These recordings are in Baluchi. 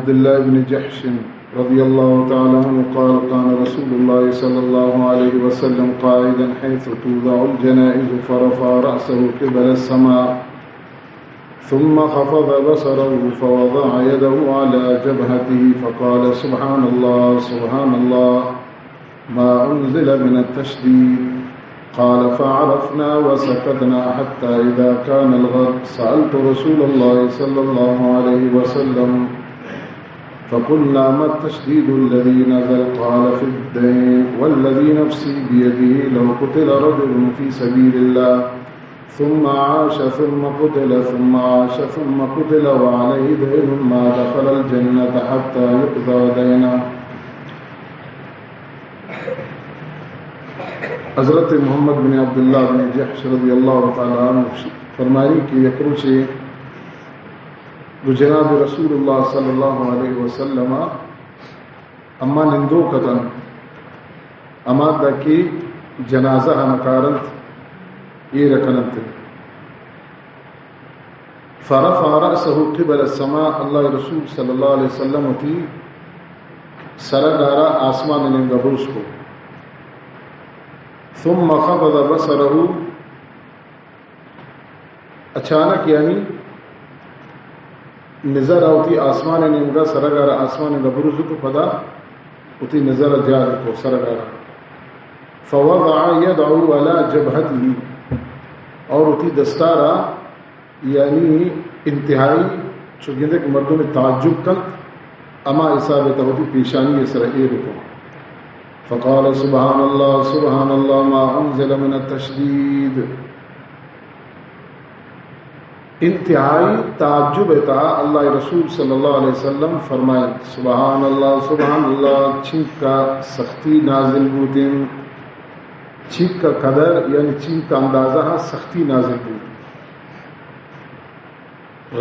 عبد الله بن جحش رضي الله تعالى عنه قال: كان رسول الله صلى الله عليه وسلم قاعدا حيث توضع الجنائز فرفع رأسه قبل السماء ثم خفض بصره فوضع يده على جبهته فقال: سبحان الله، سبحان الله، ما أنزل من التشديد. قال: فعرفنا وسكتنا حتى إذا كان الغد سألت رسول الله صلى الله عليه وسلم فقلنا: ما التشديد الذي نزل؟ قال: في الدين، والذي نفسي بيده لو قتل رجل في سبيل الله ثم عاش ثم قتل ثم عاش ثم قتل وعليه دين ما دخل الجنة حتى يقضى دينه. حضرت محمد بن عبداللہ بن جحش رضی اللہ تعالی عنہ فرمائی کہ یک روچے گوں جناب رسول اللہ صلی اللہ علیہ وسلم اما نندوک اتنت، ہما دکی جنازہ ء نکارنت، ایر کننت۔ فرفع رأسه قبل السماء، اللہ رسول صلی اللہ علیہ وسلم وتی سر ء گارا آسمان ء نیمگا برز کو۔ ثم خفض بصره، اچانک یعنی نظر ء وتی آسمان ء نیمگا سر ء گارا آسمان ء برز کو، پدا وتی نظر ء جہل کو سر ء گارا۔ فوضع يده على جبهته، اور وتی دستارا یعنی انتہائی چو گندے کہ مردم تعجب کنت، ہما حساب ء تہ وتی پیشانی ء سر ء ایر کو۔ فقال: سبحان الله، سبحان الله، ما أنزل من التشديد. انتہائی تعجب ء تہ اللہ رسول صلی اللہ علیہ وسلم فرمائیں: سبحان اللہ، سبحان اللہ، چینکا سختی نازل بوتیں، چینکا قدر یعنی چینکا اندازہ سختی نازل بوتیں۔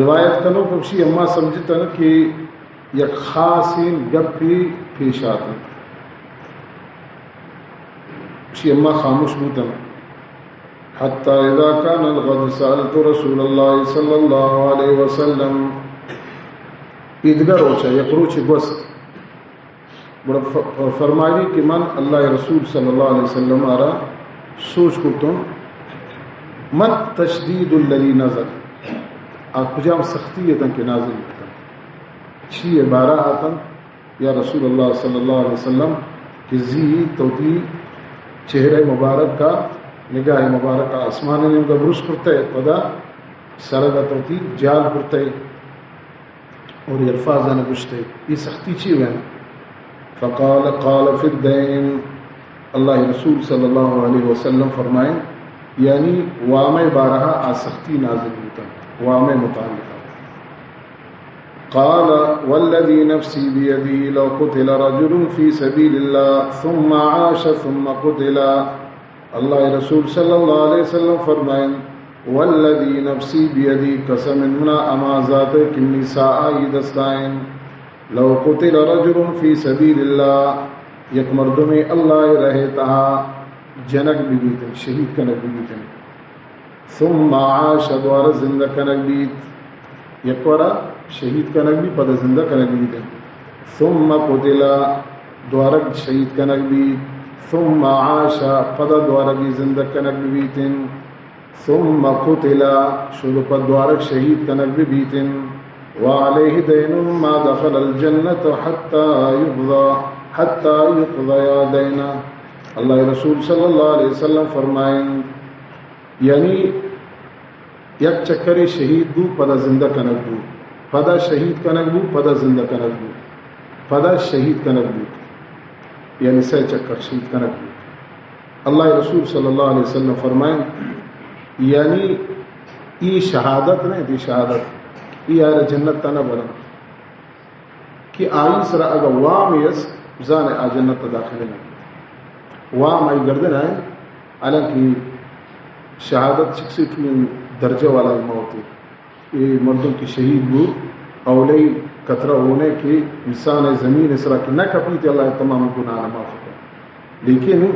روایت کنوک گوشی، اما سمجھتن کہ یک خاصیں گپے پیش آتنت۔ گوشی، اما خاموش بوتن۔ حتی اذا کان الغد سألت رسول اللہ صلی اللہ علیہ وسلم۔ ایدگہ روچا، یک روچے گوست۔ گڑا ف-، فرمائی کہ من اللہ رسول صلی اللہ علیہ وسلم ء را سوچ کرتوں، من تشدید الذی نزل، آ کجام سختی اتن کہ نازل بوتن، چی ء بارہ اتن یا رسول اللہ صلی اللہ علیہ وسلم کہ زی تو تی چہرہ مبارک کا نگاہ مبارک کا آسمان نیمگا برز کرتے، پدا سرگ تو تی جال کرتے۔ اور اے الفاظاں گوشتے، اے سختی چی وین؟ فقال، قال فی الدین، اللہ رسول صلی اللہ علیہ وسلم فرمائیں، یعنی وام ء بارہ آ سختی نازل بوتا، وام ء متعلق۔ قال والذی نفسی بیدہ لو قتل رجل فی سبیل اللہ ثم عاش ثم قتل، اللہ رسول صلی اللہ علیہ وسلم فرمائیں، والذی نفسی بیدہ، قسم منا ہما ذات ء کہ منی ساہ آئی دستائیں، لو قتل رجل فی سبیل اللہ، یک مردمے اللہ ء راہ ء تہا جنگ ببیتیں، شہید کنگ ببیتیں، ثم عاش، دوارہ زندہ کنگ بیت، یک وارا شہید کنگ بیت، پدا زندہ کنگ بیت۔ ثم قتل، دوارگ شہید کنگ بیت۔ ثم عاش، پدا دوارگی زندہ کنگ بیت۔ ثم قتل، شد پد دوارگ شہید کنگ ببیت۔ وعلیہ دین ما دخل الجنة حتی یقضی، حتی یقضی دینہ۔ اللہ رسول صلی اللہ علیہ وسلم فرمائیں، یعنی یک چکرے شہید بو، پدا زندہ کنگ بو، پدا شہید کنگ بو، پدا زندہ کنگ بو، پدا شہید کنگ بو، یعنی سہ چکر شہید کنگ بو۔ اللہ رسول صلی اللہ علیہ وسلم فرمائیں، یعنی ای شہادت نہ دی، شہادت ای آر جنت تنا برن۔ کہ آئی سرا اگہ وامے است، بزانے آ جنت ء داخل نہ۔ وام آئی گردن ء، حالانکہ شہادت چکسے ٹولیں درجہ والا موت ہے۔ اے مردم کہ شہید بو، اولی قطرہ ہونے کہ انسان زمین سرا کہ نہ کپیت، اللہ تمام گناہ معاف کن۔ لیکن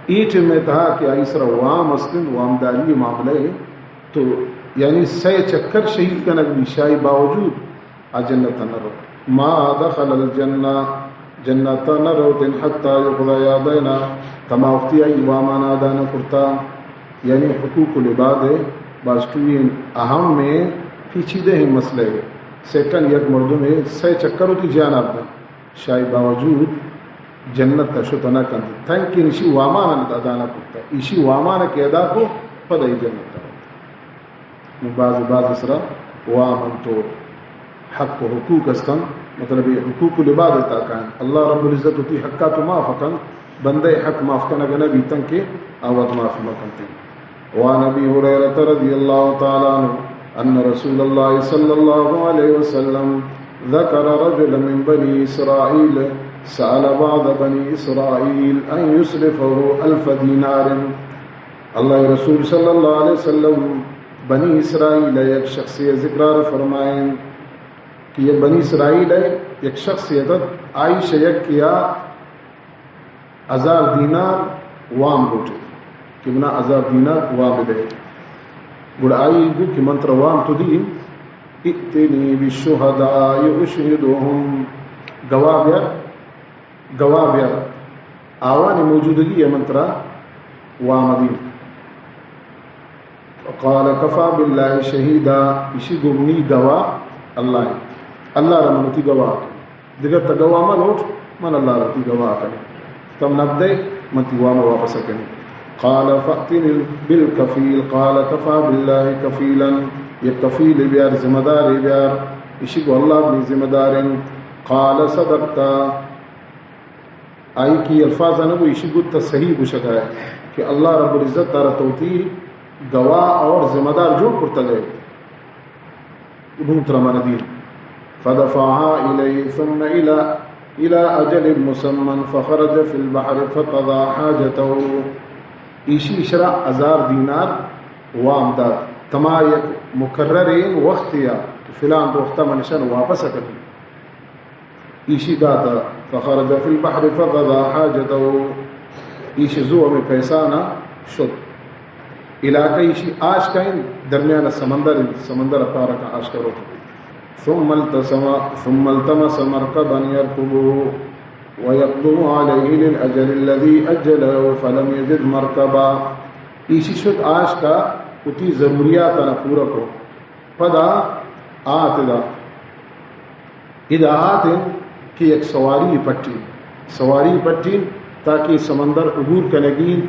اے ٹیم ء تہا کہ آئی سرا وام استن، وامداری معاملہ ہے، تو یعنی سہ چکر شہید کنگ بی، شاہی باوجود آ جنت ء نہ رو۔ ما دخل الجنة، جنت ءَ نہ روتیں، حتى يقضى دينه، تما وقتی آئی وامان ادا نہ کرتا۔ یعنی حقوق العباد ءِ باز ٹوئیں اہم ءُ پیچیدہ مسئلہ ئے۔ سیکنڈ یک مردمے سئے چکر وتی جان ءَ بدنت، شاہی باوجود جنت ءَ شت نہ کنت، تنکہ ایشی وامان ادا نہ کرتا۔ ایشی وامان کہ ادا کو، پدا ای جنت ءَ روت۔ نوں باز باز سرا وام انت و حق و حقوق استن، مطلب یہ حقوق العباد تا کائن۔ اللہ رب العزت وتی حقا تو معاف کن، بندے حق معاف کنگ نہ بیتن کہ آ وت معاف مکنت۔ وعن أبي هريرة رضي الله تعالى عنه أن رسول الله صلى الله عليه وسلم ذكر رجلا من بني إسرائيل سأل بعض بني إسرائيل أن يسلفه ألف دينار۔ اللہ رسول صلی اللہ علیہ وسلم بنی اسرائیل ءِ یک شخصے ذکر ءَ فرمائیں کہ یہ بنی اسرائیل ءِ یک شخصے ات، آئی شہ یکے ءَ ہزار دینار وام لوٹت کہ منا ہزار دینار وام بدے۔ گڑا آئی گو کہ من ترا وام تو دی، ائتنی بالشہداء اشہدہم، گواہ بیار، گواہ بیار، آوانی موجودگی ءَ من ترا وام دیں۔ قال کفی باللہ شہیدا، ایشی گو منی گواہ اللہ انت، اللہ را من وتی گواہ کن۔ دگہ تہ گواہ مہ لوٹ، من اللہ را وتی گواہ کنیں۔ تم نہ بدئے، من تئی وام واپس کنیں۔ قال فأتنی بالکفیل، قال کفی باللہ کفیلا، یک کفیلے بیار، ذمہ دارے بیار۔ ایشی گو اللہ منی ذمہ دار انت۔ قال صدقت، آئی کہ الفاظ نہ گو، ایشی گو تہ صحیح گوشگا ئے کہ اللہ رب العزت ترا وتی گواہ اور ذمہ دار جوڑ کرتگ ئے۔ نوں ترا من دیں۔ فدفعها إليه ثم إلى، إلى أجل مسمى فخرج في البحر فقضى حاجته۔ ایشی اشرا ہزار دینار وام دات، تما یک مقرریں وقتے ءَ، فلان وقت ءَ من اشان واپس کنیں۔ ایشی داتا، فخرج في البحر فقضى حاجته، ایشی زو ہمے پیسہ نا شت۔ علاقہ ایشی آشکا انت، درمیان سمندر انت، سمندر پارا کن آشکا روت۔ ثم التسم، ثم التمس مركبا يركبه ويقدم عليه للأجل الذي أجله فلم يجد مركبا۔ ایشی شت آشکا وتی ضروریات نا پورا کو۔ پدا آت ادا۔ ادا آت انت کہ یک سواری پٹی، سواری پٹی تاکہ سمندر عبور کنگی،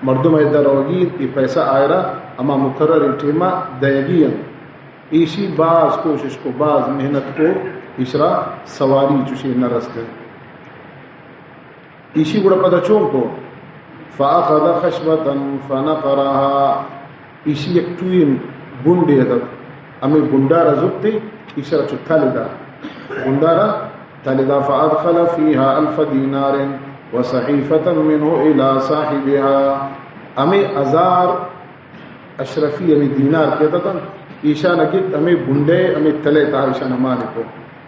مردم ادا روگی، یہ پیسہ آئرا ہما مقرر ٹیما دئیگی انت۔ ایشی باز کوشش کو، باز محنت کو، ایشرا سواری چوشی نہ رستے۔ ایشی گڑا پدا چون کو؟ فأخذ خشبة فنقرها، ایشی یک ٹوئیں بنڈے اتت، ہمے بنڈارا زرتے، ایشرا چو تل دا، بنڈارا تل دا، فأدخل فيها ألف دينار وصحيفة منه إلى صاحبها، ہمے ہزار اشرفی ہمے دینار کہ اتتن، ایشان گپت ہمے بنڈے، ہمے تلے تہا ایشان مان کو،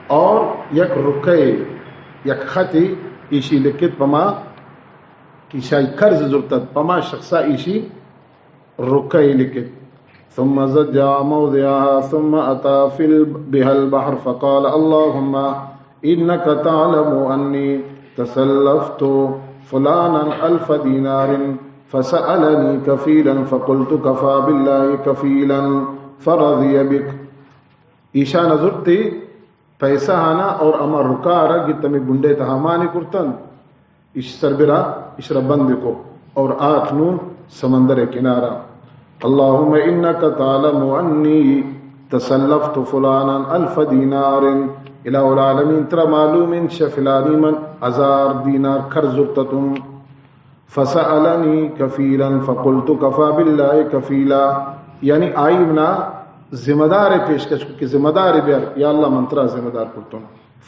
اور یک رکے، یک خطے ایشی لکھت پما کہ شاہی قرض زرتت، پما شخصا ایشی رکے لکھت۔ ثم ضجع موضعها ثم أتى في ال-، بها البحر فقال اللهم إنك تعلم أني تسلفت فلانا ألف دينار فسألني كفيلا فقلت كفى بالله كفيلا فرضي بك۔ ایشان زرتے پیسہ آنا اور ہما رکارا گپت ہمے بنڈے تہا مانی کرتن، اش سربرا اشرا بند کو اور آت نون سمندر کنارا۔ اللهم إنك تعلم أني تسلفت فلانا ألف دينار، الہ العالمین ترا معلوم انت شہ فلانی من ہزار دینار قرض زرتتم۔ فسألني كفيلا فقلت كفى بالله كفيلا، یعنی آئی منا ذمہ دار پیشکش کو کہ ذمہ دار بیار، یا اللہ من ترا ذمہ دار کرتم۔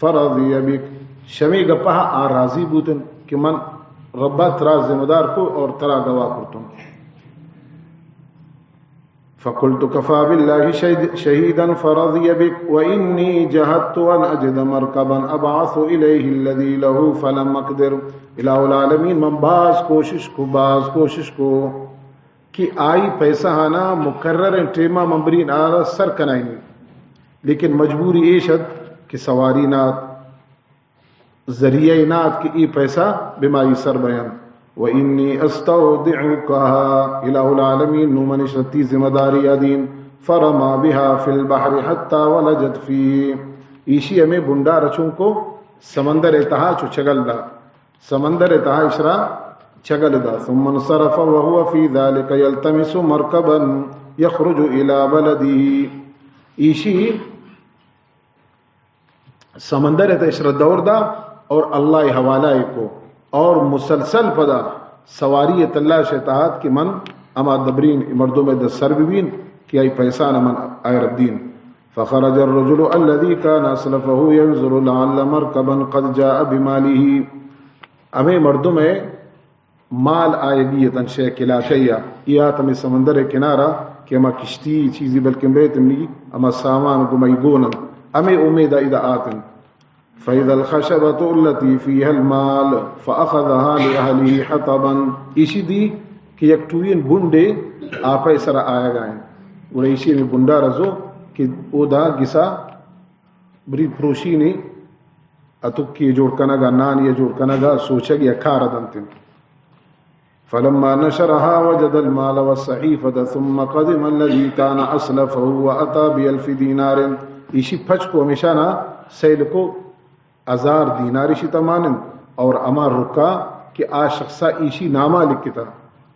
فرضي بك، شمی گپا آ راضی بوتن کہ من ربا ترا ذمہ دار کو اور ترا گواہ کرتم۔ فقلت كفى بالله شهيد-، شهيدا فرضي بك، وإني جهدت أن أجد مركبا أبعث إليه الذي له فلم أقدر۔ الہ العالمین، من باز کوشش کو، باز کوشش کو کہ آئی پیسہ آنا مقرر ٹیما من برین آرا سر کنائینی، لیکن مجبوری ایش ات کہ سواری نہ ات۔ ذریعہ نات کہ ای پیسہ بمائی سر بیان. وإني أستودعكها، الہ العالمین، نو من اشرا تی ذمہ داری آدین. فرمى بها في البحر حتى ولجت فيه. ایشی ہمیں بنڈار چون کو سمندر تہا چو چگل دا، سمندر تہا اشرا چگل دا. ثم انصرف وهو في ذلك يلتمس مركبا يخرج إلى بلده. ایشی سمندر ء تہ اشرا دور دا اور اللہ ء حوالہ ء کو اور مسلسل پدا سواری ء تلاش ء تہا ات کہ من ہما دبرین مردم ء دست سر ببین کہ آئی پیسان من آئر دین. فخرج الرجل الذي كان أسلفه ينظر لعل مركبا قد جاء بماله. ہمیں مردم ء مال آیگی اتن شے کلاکہ یا، ای آت ہمیں سمندر کنارا کہ ہما کشتی چیزی بلکن بیت منی ہما سامان گمئی گون انت، ہمیں امید ادا آتن. فإذا الخشبة التي فيها المال فأخذها لأهله حطبا. ایشی دی کہ یک ٹوین بنڈے آپے سر آیگا انت. گڑا ایشی ہمیں بنڈا رزو کہ او دا گسا بری پروشینی اتکی جوڑ کنگا، نانی جوڑ کنگا، سوچگ یا کار دنت انت. فلما نشرها وجد المال والصحيفة ثم قدم الذي كان أسلفه وأتى بألف دينار. ایشی پچ کو ہمیشہ نا سیل کو ہزار دینار ایشی تمانن اور ہما رکا کہ آ شخصا ایشی ناما لکھتا.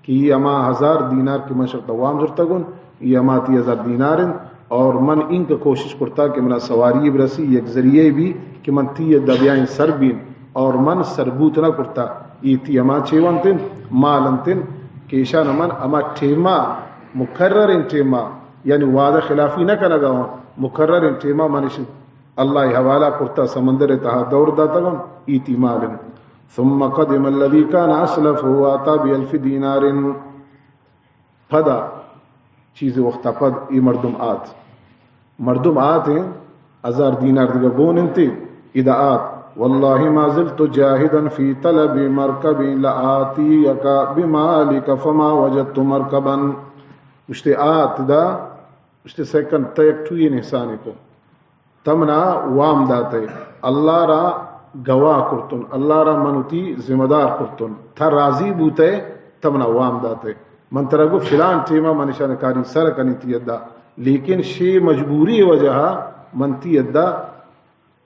کہ ای ہما ہزار دینار کہ من شرط وام زرتگن، ای ہما تی ہزار دینار انت، اور من انکہ کوشش کرتا کہ منا سواری برسی، یک ذریعہ بی کہ من تی دبیائیں سر بین، اور من سربوت نہ کرتا. ای تی ہما چیونت انت، مال انت انت، کہ ایشان من ہما ٹیما، مقرر انت ٹیما، یعنی وعدہ خلافی نہ کنگا ہوں، مقرر انت ٹیما من ایشی اللہ حوالہ کرتا، سمندر تہا دور داتگن، ای تی مال انت. ثم قدم الذي كان أسلفه وأتى بألف دينار. پدا چیز وقتا پد ای مردم آت. مردم آت ہیں، ہزار دینار دیگا گون انتی، ادا آت. والله ما زلت جاهدا في طلب مركب لآتيك بمالك فما وجدت مركبا. گشتے آت دا، گشتے سیکن تیک ٹوی احسانے کو. تمنا وام داتے، اللہ را گواہ کرتن، اللہ را من وتی ذمہ دار کرتن، تھا راضی بوتے، تمنا وام داتے. من ترا گو فلان ٹیما من اشان کاری سر کنی تی ادا، لیکن شے مجبوری وجہ من تی ادا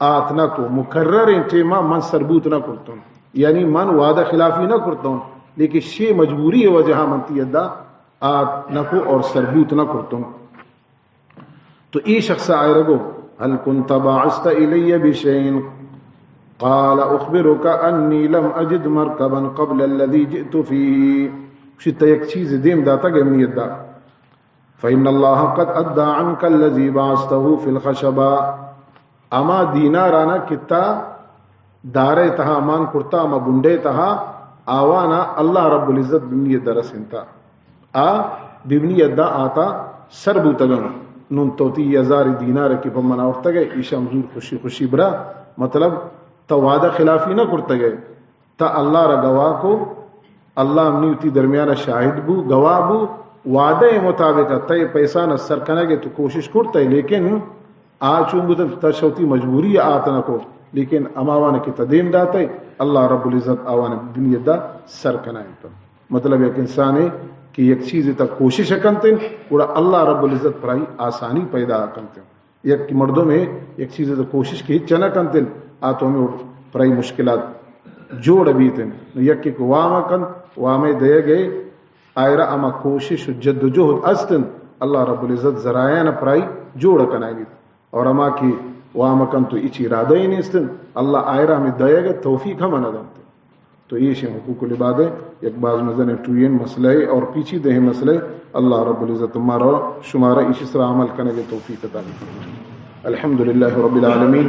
آت نہ کو، مقرر ٹیما من سربوت نہ کرتن، یعنی من وعدہ خلافی نہ کرتن، لیکن شے مجبوری وجہ من تی ادا آت نہ کو اور سربوت نہ کرتن. تو ای شخص آئرگو، هل كنت بعثت إلي بشيء؟ قال أخبرك أني لم أجد مركبا قبل الذي جئت فيه. شی تی یک چیز دیم داتا گے منی ادا. فإن الله قد أدى عنك الذي بعثته في الخشبة. ہما دینارانا کہ تا دارے تہا مان کرتا، ہما بنڈے تہا، آوانا اللہ رب العزت دنیا درسینتا. آ دیونی ادا آتا سر بوتگن. نون تو تی ہزار دینار کہ پہ من آورتگے، ایشا ہم زور خوشی خوشی برا، مطلب تو وعدہ خلافی نہ کرتگے. تا اللہ را گواہ کو، اللہ ہم نی وتی درمیان شاہد بو، گواہ بو، وعدہ مطابق تئے پیسہ نہ سر کنگے تو کوشش کرتے، لیکن آ چون بوتن تا شوتی مجبوری آت نہ کو، لیکن ہما وان کہ تدیم داتے، اللہ رب العزت آوان دنیا دا سر کنائیں. مطلب یک انسانے کہ یک چیز تا کوشش کنتن، گڑا اللہ رب العزت پرائی آسانی پیدا کنتن. یک مردم ہے، یک چیز تا کوشش کہ ہچ نہ کنتن، آ تو ہمیں پرائی مشکلات جوڑ بیتن. نو یک ایک وام کن، وامے دے گئے، آئرا ہما کوشش و جد و جہد استن، اللہ رب العزت ذرائع نہ پرائی جوڑ کنائیت. اور ہما کہ وام کن تو اچ ارادہ ہی نیستن، اللہ آئرا ہمیں دے گئے توفیق ہم نہ دنت. تو ایش ہیں حقوق العباد ہے، یک باز مزن ٹوین مسئلہ ہے اور پیچیدہ ہے مسئلہ ہے. اللہ رب العزت مارا شمارا ایشی سرا عمل کنگے توفیق عطا. الحمدللہ رب العالمین.